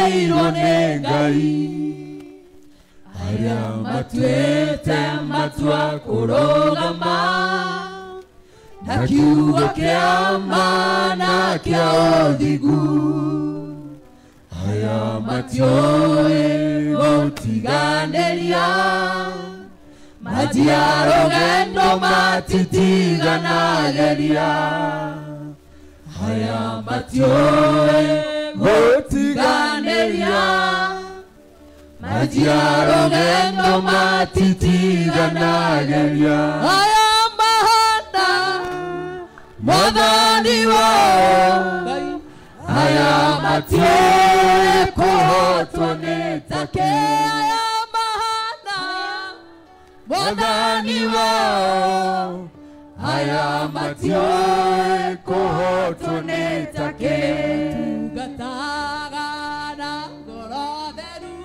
maheirwo nĩ Ngai arĩa matuĩte matua kũrũgama na kiugo kĩa ma na kĩa ũthingu aya matiũĩ gũtiganĩria matia rũgendo matitiganagĩria aya matiũĩ gũtiganĩria matia rũgendo matitiganagĩria aya mahana Mwathani wao aya matiũĩ kũhotwo nĩ take aya mahana Mwathani wao aya matiũĩ kũhotwo nĩ take tungataga na ngoro theru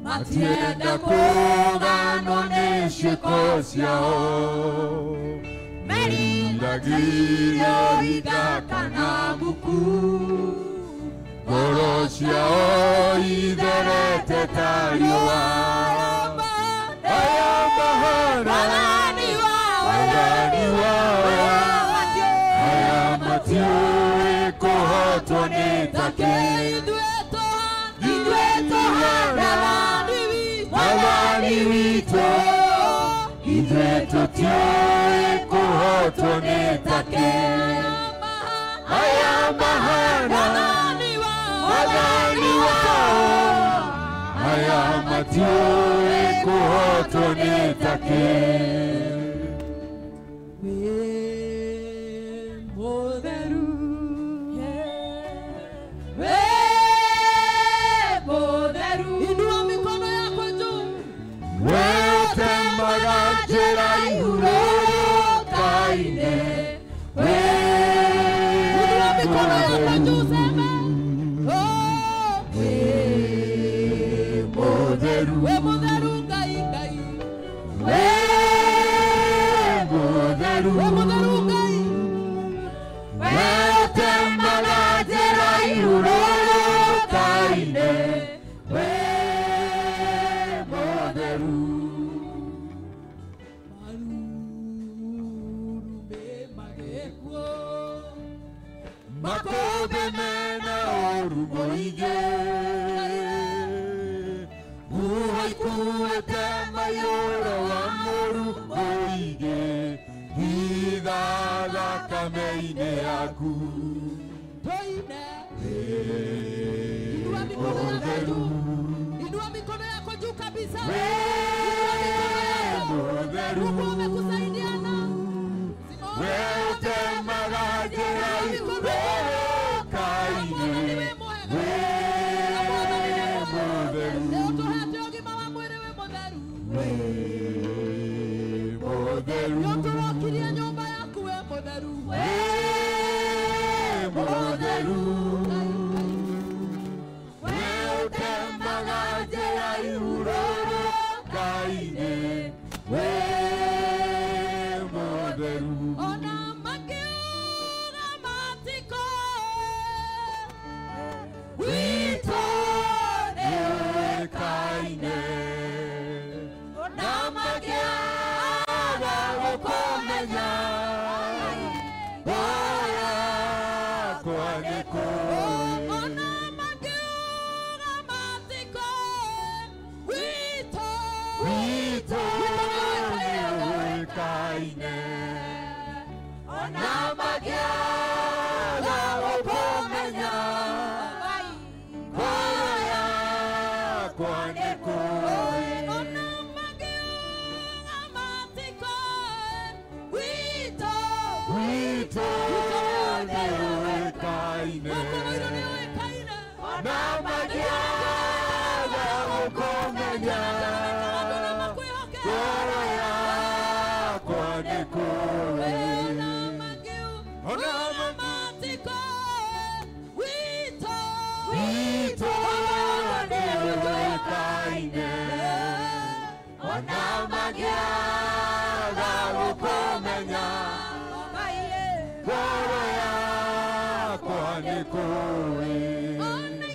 matienda kũganwo nĩ ciĩko ciao meriragĩria ithaka na muku ngoro ciao itherete ta riũa aya mahana Mwathani wao aya matiũĩ kũhotwo nĩ take ithuĩ tũhana Mwathani witũ ithuĩ tũtiũĩ kũhotwo nĩ take aya mahana Mwathani wao aya matiũĩ kũhotwo nĩ take Wĩ mũtheru wĩ mũtheru Inua mikono yako juu we ũtemaga njĩra ihurũka-inĩ we Inua mikono yako juu sema oh wĩ mũtheru wĩ mũtheru Ngai Ngai wĩ mũtheru wĩ mũtheru Ngai we ũtemaga njĩra ihurũka-inĩ wĩ mũtheru Marurume magĩkuo makũmbĩ mena ũũru mũingĩ huho ikuĩte maiyũro wa mũru mũingĩ hitha thakame-inĩ yaku Toine Inua mikono yako juu Inua mikono yako juu kabisa wĩ Inua mikono yako mũtheru Mungu amekusaidiana we ũtemaga njĩra ihurũka-inĩ wĩ mũtheru Leo tũhete ũgima wa mwĩrĩ wĩ mũtheru wĩ mũtheru Nĩ ũtũrokirie nyũmba yaku wĩ mũtheru wĩ mũtheru we ũtemaga njĩra ihurũka-inĩ wĩ mũtheru Ona makiuga matikoĩ witũ nĩũĩkaine na mangĩaga gũkũmenya ngoro yakwa nĩkũĩ Ona makiuga matikoĩ witũ witũ nĩũĩkaine na mangĩaga gũkũmenya ngoro yakwa nĩkũĩ Ona makiuga matikoĩ witũ witũ nĩũĩkaine Mũkũrũ nĩũĩkaine na mangĩaga gũkũmenya ngoro yakwa nĩkũĩ Ona matikoĩ witũ witũ nĩũĩkaine ona mangĩaga gũkũmenya ngoro yakwa nĩkũĩ Ona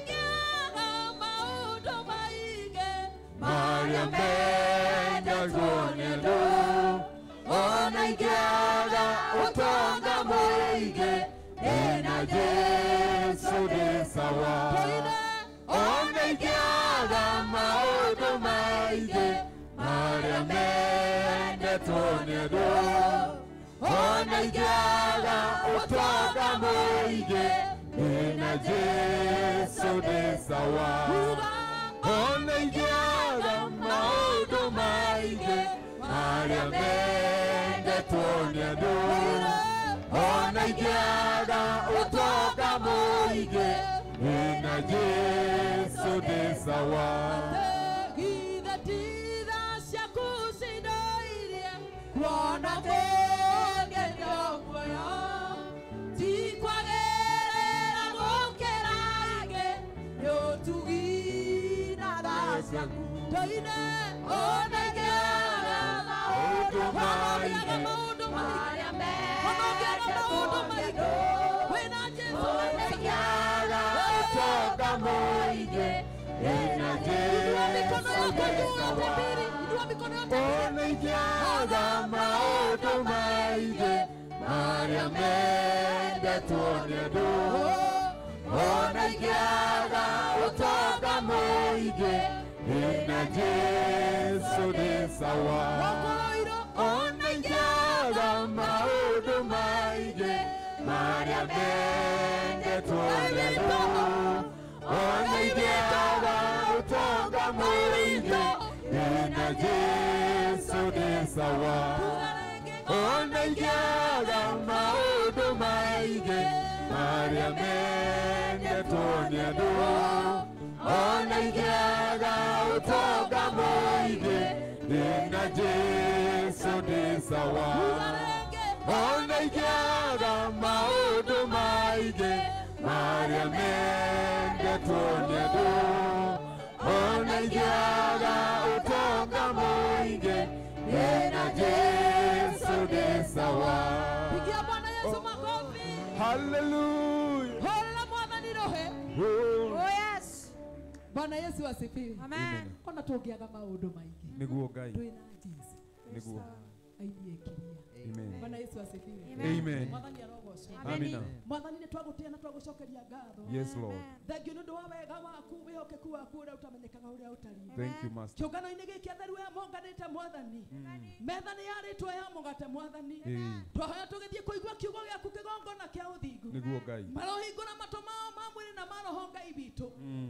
Jesu ndĩ sawa. Ona ingĩaga maũndũ maingĩ marĩa mendetwo nĩ andũ, ona ingĩaga ũtonga mũingĩ, ndĩna Jesu ndĩ sawa. Kuona kũngenio muoyo, ti kwagĩrĩra gũkĩra angĩ, nĩ ũtugi na tha ciaku. Tũine ona ingĩaga maũndũ maingĩ, maũndũ marĩa mendetwo nĩ andũ, wĩna Jesu ona ingĩaga ũtonga mũingĩ, ndĩna Jesu ndĩ sawa. Ona ingĩaga maũndũ maingĩ marĩa mendetwo nĩ andũ, ona ingĩaga ũtonga mũingĩ, ndĩna Jesu ndĩ sawa. Ona ingĩaga maũndũ maingĩ marĩa mendetwo nĩ andũ, ona ingĩaga ũtonga mũingĩ, ndĩna Jesu ndĩ sawa. Ona ingĩaga maũndũ maingĩ marĩa mendetwo nĩ andũ, ona ingĩaga ũtonga mũingĩ, ndĩna Jesu ndĩ sawa. Ona ingĩaga maũndũ maingĩ marĩa mendetwo nĩ andũ, ona ingĩaga ũtonga mũingĩ, ndĩna Jesu ndĩ sawa. Pigia Bwana Yesu makofi. Hallelujah. Hũrĩra Mwathani rũhĩ. Oh. Oh yes. Bwana Yesu asifiwe. Amen. Ona tũngĩaga maũndũ maingĩ, Nĩguo Ngai. twĩna Jesu Nĩguo. ainiekiria. Amen. Bwana Yesu asifiwe. Amen. Mwathani arogocwo. Amina. Mwathani nĩ twagũtĩa na twagũcokeria ngatho. Yes, Lord. Thengiũ nĩ ũndũ wa wega waku, wĩhokeku waku ũrĩa ũtamenyekaga ũrĩa ũtariĩ. Thank you, Master. Kĩũngano-inĩ gĩkĩ atheru aya monganĩte Mwathani, metha nĩ yarĩtwo ya mũgate Mwathani. Twahoya tũgĩthiĩ kũigua kiugo gĩaku kĩgongona kĩa ũthingu. Nĩguo Ngai. Marohingũra matũ mao ma mwĩrĩ na ma roho Ngai witũ.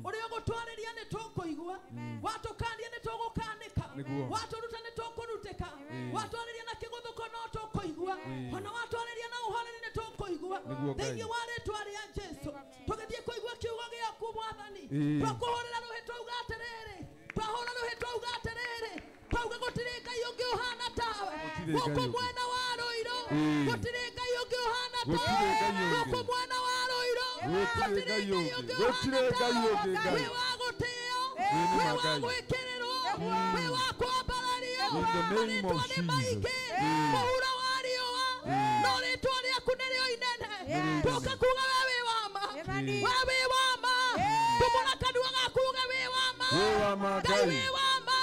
Ũrĩa ũgũtwarĩria nĩ tũkũigua, watũkania nĩ tũgũkanĩka, watũruta nĩ tũkũrutĩka, watwarĩria na kĩgũthũko no tũkũigua, ona watwarĩria na ũhoreri nĩ tũkũigua. Thĩinĩ wa rĩtwa rĩa Jesu tũgĩthiĩ kũigua kiugo gĩaku Mwathani. Twakũhũrĩra rũhĩ twauga atĩrĩrĩ, twahũra rũhĩ twauga atĩrĩrĩ, twauga gũtirĩ Ngai ũngĩ ũhana tawe gũkũ mwena wa Rũirũ, gũtirĩ Ngai ũngĩ ũhana tawe gũkũ mwena wa Rũirũ, gũtirĩ Ngai ũngĩ ũhana tawe. Wĩ wa gũtĩo, wĩ wa gwĩkĩrĩrwo, wĩ wa kwambarario, marĩtwa nĩ maingĩ mũhuro wa riũa, no rĩtwa rĩaku nĩrĩo inene. Tũka kuga we wĩ wa ma, we wĩ wa ma, tumũra kanua gaku uge wĩ wa ma, Ngai wĩ wa ma,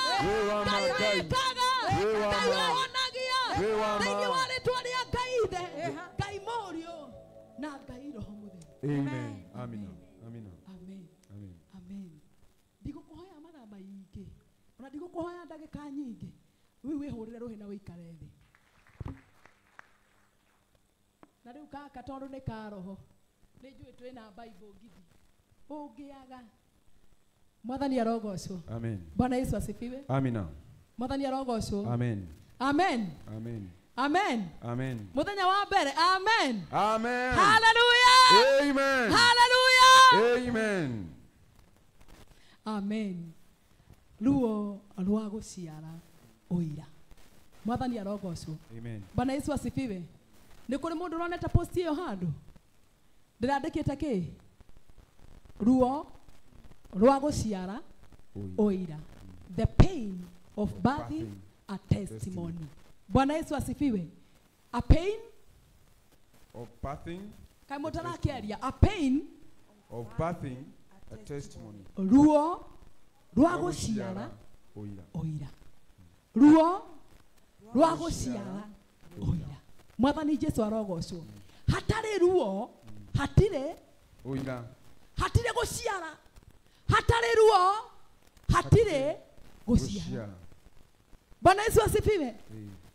Ngai wĩkaga, Ngai ũhonagia, thĩinĩ wa rĩtwa rĩa Ngai Ithe, Ngai Mũriũ na Ngai Roho Mũtheru. Amen. Amina. Amina. Amen. Amen. Amen. Ndigũkũhoya mathaa maingĩ, ona ndigũkũhoya ndagĩka nyingĩ, rĩu wĩhũrĩre rũhĩ na wĩikare thĩ. Na rĩu gaka tondũ nĩ ka roho, nĩ njũĩ twĩna Bible ngidi ũngĩaga. Mwathani arogocwo. Amen. Bwana Yesu asifiwe. Amina. Mwathani arogocwo. Amen. Amen. Amen. Amen. Amen. Mũthenya wa mbere. Amen. Amen. Hallelujah. Amen. Hallelujah. Amen. Amen. Ruo rwa gũciara ũira. Mwathani arogocwo. Amen. Bwana Yesu asifiwe. Nĩ kũrĩ mũndũ ũronete post ĩyo handũ? Ndĩrandĩkĩte kĩ? Ruo rwa gũciara ũira. The pain of birthing a testimony. Bwana Yesu asifiwe. A pain of birthing. Kaĩ mũtarakĩaria? A pain of birthing a testimony. Ruo rwa gũciara ũira. Ruo rwa gũciara ũira. Mwathani Jesu arogocwo. Hatarĩ ruo, hatirĩ ũira. Hatirĩ gũciara. Hatarĩ ruo, hatirĩ gũciara. Bwana Yesu asifiwe.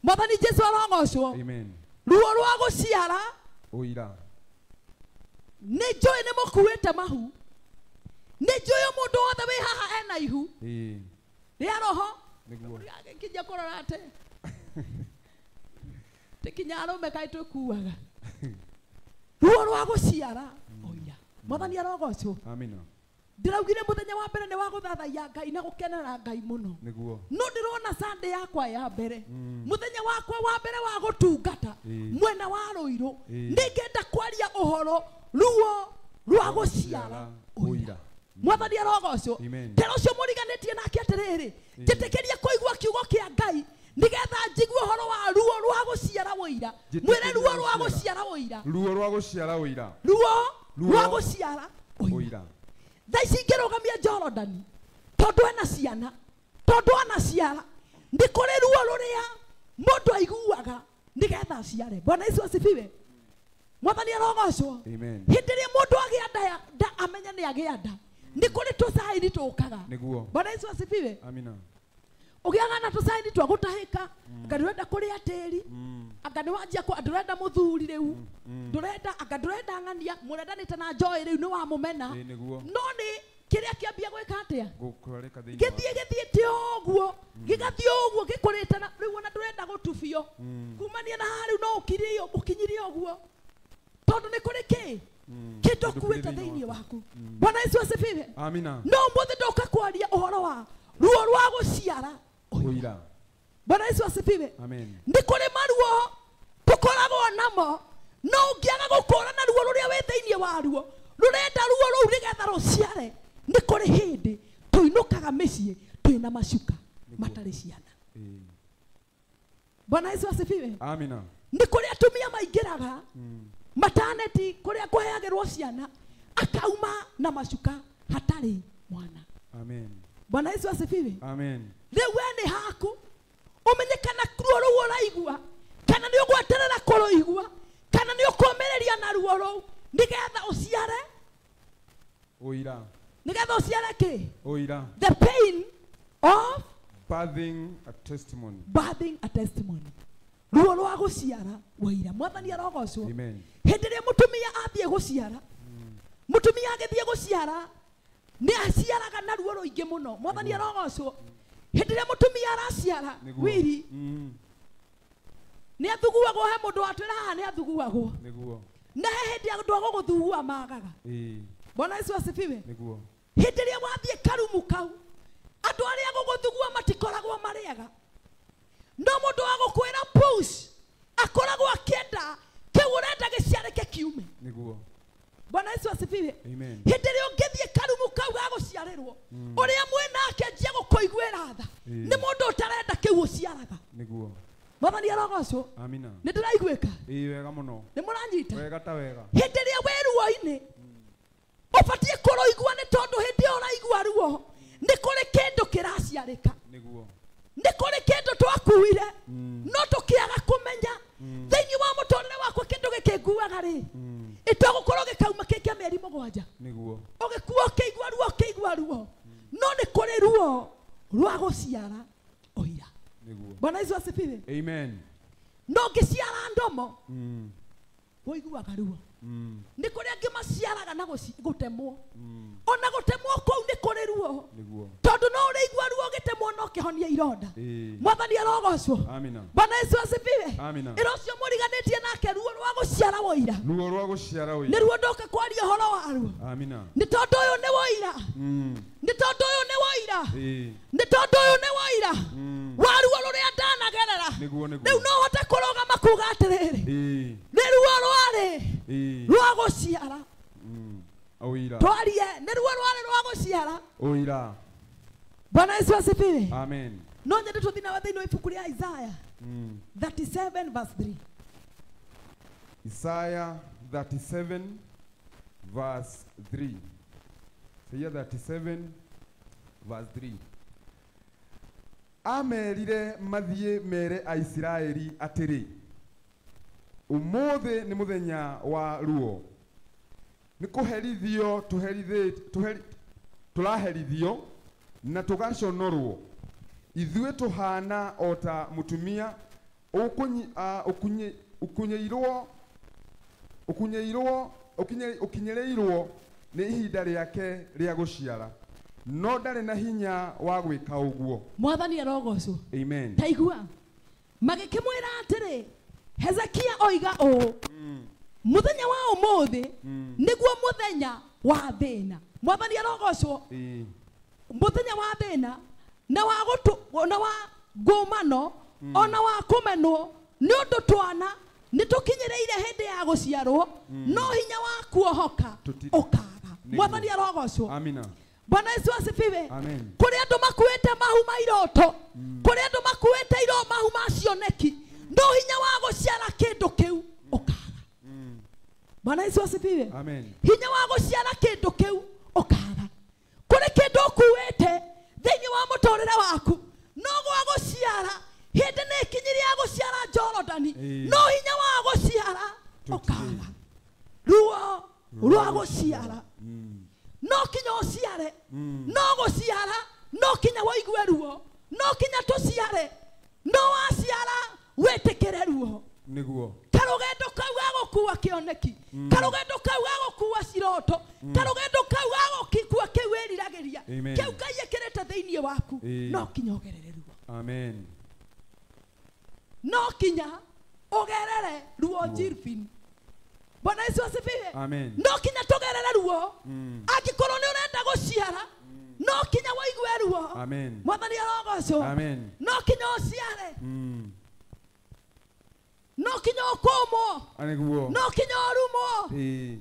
Mwathani Jesu arogocwo. Amen. Ruo rwa gũciara ũira. Nĩ njũĩ nĩ mũkuona. Ũkuĩte mahu. Nĩ njũĩ mũndũ wothe wĩ haha ena ihu. Rĩa roho. Nĩguo. Kinya kũrora atĩ. Tĩkinya arũme kaĩ twĩkuaga. Ruo rwa gũciara ũira. Mwathani arogocwo. Amina. Ndĩraugire mũthenya wa mbere nĩ wa gũthathaiya Ngai na gũkenera Ngai mũno. Nĩguo. No ndĩrona Sunday yakwa ya mbere. Mũthenya wakwa wa mbere wa gũtungata mwena wa Rũirũ. Nĩngenda kwaria ũhoro ruo rwa gũciara ũira. Mwathani arogocwo. Tera ũcio mũriganĩtie nake atĩrĩrĩ, njĩtĩkĩrie kũigua kiugo kĩa Ngai nĩgetha njigue ũhoro wa ruo rwa gũciara ũira. Mwĩre ruo rwa gũciara ũira. Ruo rwa gũciara ũira. Ruo rwa gũciara ũira. Thaa ici ingĩrũgamia Jordan tondũ ena ciana, tondũ anaciara, nĩ kũrĩ ruo rũrĩa mũndũ aiguaga nĩgetha aciare. Bwana Yesu asifiwe. Mwathani arogocwo. Amen. Hĩndĩ ĩrĩa mũndũ agĩa nda amenye nĩ agĩa nda, nĩ kũrĩ tũcaini tũkaga. Nĩguo. Bwana Yesu asifiwe. Amina. Ũgĩaga na tũcaini twa gũtahĩka, anga ndũrenda kũrĩa tĩri, anga nĩwanjia ndũrenda mũthuri rĩu, ndũrenda anga ndũrenda ng'ania, mũrendanĩte na Joy rĩu nĩ wamũmena. No nĩ kĩrĩa kĩambia gwĩka atĩa? Gĩthiĩ gĩthiĩte ũguo, gĩgathiĩ ũguo gĩkũrĩte na rĩu ona ndũrenda gũtubio. Kumania na haha rĩu no ũkinyirie ũguo. Tondũ nĩ kũrĩ kĩ? Kĩndũ ũkuĩte thĩinĩ waku. Bwana Yesu asifiwe. Amina. No ũmũthĩ ndoka kwaria ũhoro wa ruo rwa gũciara ũira. Bwana Yesu asifiwe. Amen. Nĩ kũrĩ maruo tũkoragwo namo, no ũngĩaga gũkũrana ruo rũrĩa wĩ thĩinĩ wa ruo, rũrenda ruo rũu nĩgetha rũciare. Nĩ kũrĩ hĩndĩ tũinũkaga mĩciĩ twĩna macuka matarĩ ciana. Bwana Yesu asifiwe. Amina. Nĩ kũrĩ atumia maingĩraga mataneti kũrĩa kũheagĩrwo ciana, akauma na macuka hatarĩ mwana. Amen. Bwana Yesu asifiwe. Amen. Rĩu we nĩ haku ũmenye kana ruo rũu ũraigua, kana nĩ ũgweterera kũrũigua, kana nĩ ũkũmĩrĩria na ruo rũu nĩgetha ũciare ũira. Nĩgetha ũciare kĩ? Ũira. The pain of birthing a testimony. Birthing a testimony. Ruo rwa gũciara ũira. Mwathani arogocwo. Amen. Hĩndĩ ĩrĩa mũtumia athiĩ gũciara, mũtumia agĩthiĩ gũciara nĩ aciaraga na ruo rũingĩ mũno. Mwathani arogocwo. Hĩndĩ ĩrĩa mũtumia araciara wiri nĩ athuguagwo. He mũndũ watwĩra haha nĩ athuguagwo. Nĩguo. Na he hĩndĩ andũ a gũgũthugua magaga. Bwana Yesu asifiwe. Nĩguo. Hĩndĩ ĩrĩa wathiĩ karumu kau, andũ arĩa gũgũthugua matikoragwo marĩ ega. No mũndũ wa gũkwĩra push akoragwo akĩenda kĩu ũrenda gĩciarĩke kiume. Nĩguo. Bwana Yesu asifiwe. Amen. Hĩndĩ ĩrĩa ũngĩthiĩ karumu kau ga gũciarĩrwo, ũrĩa mwĩnake anjie gũkũiguĩra tha, nĩ mũndũ ũtarenda kĩu ũciaraga. Nĩguo. Mwathani arogocwo. Amina. Nĩ ndĩraiguĩka? Ĩĩ wega mũno. Nĩ mũranyita? Wega ta wega. Hĩndĩ ĩrĩa wĩ ruo-inĩ ũbatiĩ kũrũigua, nĩ tondũ hĩndĩ ĩyo ũraigua ruo nĩ kũrĩ kĩndũ kĩraciarĩka. Nĩguo. Nĩ kũrĩ kĩndũ twakuire no tũkĩaga kũmenya. Thĩinĩ wa mũtũrĩre wakwa kĩndũ gĩkĩ nguaga rĩ, ĩtogũkorwo gĩkauma kĩ kĩa mĩeri 7. Nĩguo. Ũgĩkua ũkĩigua ruo, ũkĩigua ruo, no nĩ kũrĩ ruo rwa gũciara ũira. Nĩguo. Bwana Yesu asifiwe. Amen. No ngĩciara ndomo ũiguaga ruo. Nĩ kũrĩ angĩ maciaraga na gũtemwo. Ona gũtemwo kũu nĩ kũrĩ ruo. Nĩguo. Tondũ no ũrĩigua ruo ũgĩtemwo no kĩhonia ironda. Mwathani arogocwo. Amina. Bwana Yesu asifiwe. Amina. Ĩra ũcio mũriganĩtie nake ruo rwa gũciara ũira. Ruo rwa gũciara ũira. Nĩ ruo ndoka kwaria ũhoro wa ruo. Amina. Nĩ tondũ ũyũ nĩ woira. Nĩ tondũ ũyũ nĩ woira. Nĩ tondũ ũyũ nĩ woira wa ruo rũrĩa ndanagerera. Nĩguo nĩguo. Rĩu no hote kũrũgama kuga atĩrĩrĩ, nĩ ruo rwarĩ rwa gũciara ũira. Twarie nĩ ruo rwarĩ rwa gũciara ũira. Bwana Yesu asifiwe. Amen. No nyende tũthiĩ nawe thĩinĩ wa ibuku rĩa Isaiah 37 verse 3. Isaiah 37 verse 3. Isaiah 37 verse 3. Amerire mathiĩ mere Aisiraeli atĩrĩ, ũmũthĩ nĩ mũthenya wa ruo, nĩ kũherithio tũraherithio na tũgaconorwo. Ithuĩ tũhana o ta mũtumia ũkunyĩirwo Nĩ ihinda rĩake rĩa gũciara no ndarĩ na hinya wa gwĩka ũguo. Mwathani arogocwo. Amen. Taigua magĩkĩmwĩra atĩrĩ, Hezekia oiga ũũ, mũthenya wa ũmũthĩ nĩguo mũthenya wa thĩna. Mwathani arogocwo. Mũthenya wa thĩna na wa gũtũ na wa ngũmano ona wa kũmenwo, nĩ ũndũ twana nĩ tũkinyĩrĩire hĩndĩ ya gũciarwo, no hinya wa kuohoka ũkaga. Mwathani arogocwo. Amina. Bwana Yesu asifiwe. Amen. Kũrĩ andũ makuĩte mahu ma iroto, kũrĩ andũ makuĩte iro mahu ma cioneki, no hinya wa gũciara kĩndũ kĩu ũkaga. Bwana Yesu asifiwe. Amen. Hinya wa gũciara kĩndũ kĩu ũkaga. Kũrĩ kĩndũ ũkuĩte thĩinĩ wa mũtũrĩre waku, no gwa gũciara hĩndĩ nĩ ĩkinyire ya gũciara Jorodani, no hinya wa gũciara ũkaga. Ruo rwa gũciara no kinya ũciare, no gũciara no kinya wũigue ruo, no kinya tũciare, no waciara wĩtĩkĩre ruo. Nĩguo. Karũgendo kau gagũkua kĩoneki, karũgendo kau gagũkua ciroto, karũgendo kau gagũkua kĩu wĩriragĩria, kĩu Ngai ekĩrĩte thĩinĩ waku, no kinya ũgerere ruo. Amen. No kinya ũgerere ruo Jirfin. Bwana Yesu asifiwe. Amen. No kinya tũgerere ruo. Angĩkorwo nĩ ũrenda gũciara, no kinya wũigue ruo. Amen. Mwathani arogocwo. Amen. No kinya ũciare. No kinya ũkũmwo. Nĩguo. No kinya ũrumwo.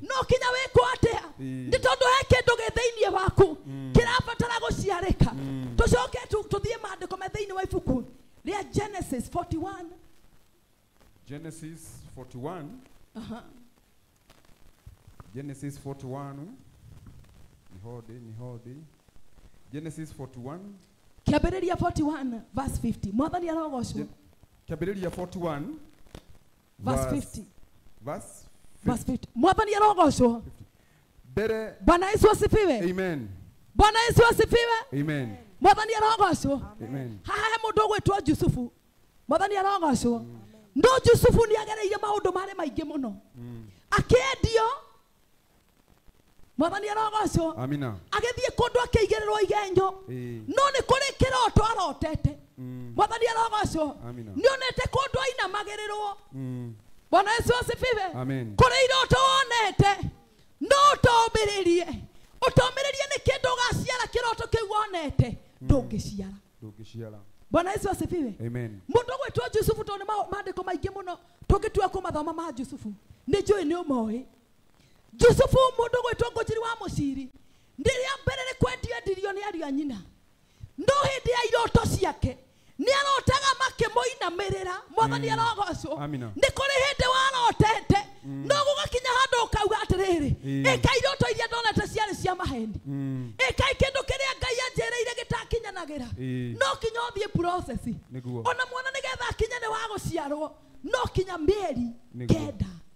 No kinya wĩkwo atĩa. Nĩ tondũ he kĩndũ gĩ thĩinĩ waku kĩrabatara gũciarĩka. Tũcoke tũthiĩ maandĩko me thĩinĩ wa ibuku rĩa Genesis 41. Genesis 41. Genesis 41. Nihodi. Genesis 41. Kĩambĩrĩria 41 verse 50. Mwathani arogocwo. Kĩambĩrĩria 41 verse 50. Verse 50. Mwathani arogocwo. Mbere. Bwana Yesu asifiwe. Amen. Bwana Yesu asifiwe. Amen. Mwathani arogocwo. Amen. Haha he mũndũ ũgwĩtwo Jusufu. Mwathani arogocwo. No Jusufu nĩ agereire maũndũ marĩ maingĩ mũno. Akĩendio. Mwathani arogocwo. Amina. Agĩthiĩ kũndũ akĩigĩrĩrwo igenyo. No nĩ kũrĩ kĩroto arotete. Mwathani arogocwo. Nĩ onete kũndũ ainamagĩrĩrwo. Bwana Yesu asifiwe. Amen. Kũrĩ iroto wonete no ũtomĩrĩrie. Ũtomĩrĩrie nĩ kĩndũ ũgaciara kĩroto kĩu wonete ndũngĩciara. Ndũngĩciara. Bwana Yesu asifiwe. Amen. Mũndũ ũgwĩtwo Jusufu, tondũ nĩ maandĩko maingĩ mũno tũngĩtua kũmathoma ma Jusufu, nĩ njũĩ nĩ ũmoĩ. Jusufu mũndũ ũgwĩtwo Ngũnjiri wa Mũciri, rĩrĩa mbere nĩ kwendio endirio nĩ ariũ a nyina, no hĩndĩ ya iroto ciake nĩ arotaga makĩmũinamĩrĩra. Mwathani arogocwo. Nĩ kũrĩ hĩndĩ warotete no gũgakinya handũ ũkauga atĩrĩrĩ, ĩka iroto iria ndonete ciarĩ cia maheni, ĩka kĩndũ kĩrĩa Ngai anjĩrĩire gĩtakinyanagĩra, no kinya ũthiĩ process. Ona mwana nĩgetha akinye nĩ wa gũciarwo no kinya mĩeri 9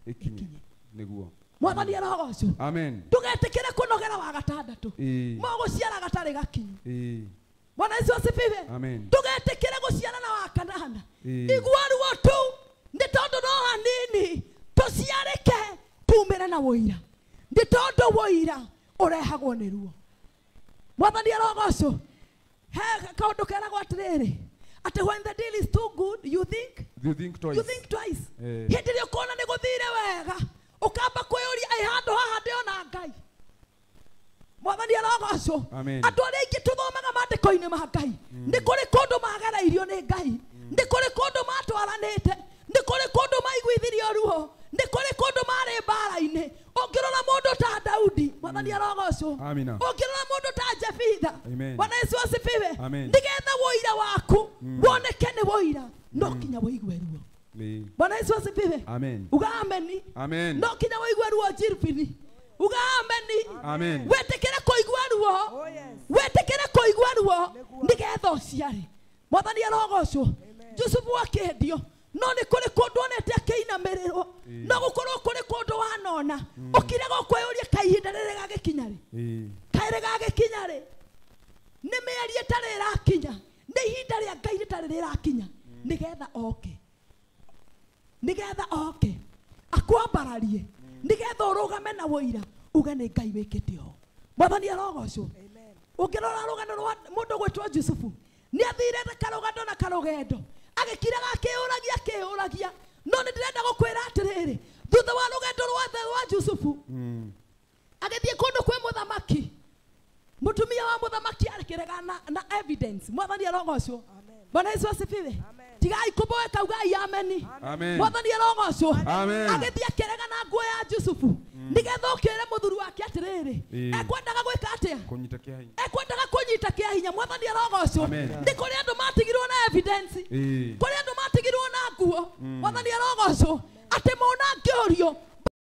ĩkinye. Nĩguo. Mwathani arogocwo. Amen. Ndũgetĩkĩre kũnogera wa gatandatũ, mogũciara gatarĩ gakinyu. Bwana Yesu asifiwe. Amen. Ndũgetĩkĩre gũciara na wa kanana. Igua ruo tu nĩ tondũ no hanini tũciarĩke tumĩre na wũira, nĩ tondũ wũira ũrehagwo nĩ ruo. Mwathani arogocwo. He kaũndũ keragwo atĩrĩrĩ, atĩ when the deal is too good you think twice. You think twice. Hĩndĩ ĩrĩa ũkona nĩ gũthire wega ũkamba kwĩyũria, ĩ handũ haha ndĩona Ngai. Mwathani arogocwo. Andũ arĩa aingĩ tũthomaga maandĩko-inĩ ma Ngai, nĩ kũrĩ kũndũ magereirio nĩ Ngai, nĩ kũrĩ kũndũ matwaranĩte, nĩ kũrĩ kũndũ maiguithirio ruo, nĩ kũrĩ kũndũ marĩ mbara-inĩ. Ũngĩrora mũndũ ta Daudi, Mwathani arogocwo. Ũngĩrora mũndũ ta Jefitha, Bwana Yesu asifiwe. Nĩgetha wũira waku woneke nĩ wũira, no kinya wũigue ruo. Bwana Yesu asifiwe. Amen. Uga ameni. Amen. No kinya wũigue ruo Jirfini. Uga ameni. Amen. Wĩtĩkĩre kũigua ruo. Wĩtĩkĩre kũigua ruo nĩgetha ũciare. Mwathani arogocwo. Jusufu akĩendio, no nĩ kũrĩ kũndũ onete akĩinamĩrĩrwo, no gũkorwo kũrĩ kũndũ wanona ũkirega ũkwĩyũria, kaĩ ihinda rĩrĩ rĩgagĩkinya rĩ? Kaĩ rĩgagĩkinya rĩ? Nĩ mĩeri ĩtarĩ ĩrakinya, nĩ ihinda rĩa Ngai rĩtarĩ rĩrakinya, nĩgetha oke, nĩgetha oke akwambararie, nĩgetha ũrũgame na wũira, Uge nĩ Ngai wĩkĩte ũũ. Mwathani arogocwo. Ũngĩrora rũgano rwa mũndũ gwĩtwo Jusufu, nĩ athire na karũgano na karũgendo, agĩkiraga akĩũragia no nĩ ndĩrenda gũkwĩra atĩrĩrĩ, thutha wa rũgendo rwothe rwa Jusufu agĩthiĩ kũndũ kwĩ mũthamaki, mũtumia wa mũthamaki akĩregana na evidence. Mwathani arogocwo. Bwana Yesu asifiwe. Tigai kũboeka ugai ameni. Amen. Mwathani arogocwo. Amen. Agĩthiĩ akĩregana nguo ya Jusufu nĩgetha ũkĩre mũthuri wake atĩrĩrĩ, ekwendaga gwĩka atĩa? Kũnyita kĩa hinya. Ekwendaga kũnyita kĩa hinya. Mwathani arogocwo. Nĩ kũrĩ andũ matigirwo na evidence, kũrĩ andũ matigirwo na nguo. Mwathani arogocwo. Atĩ mona ngĩũrio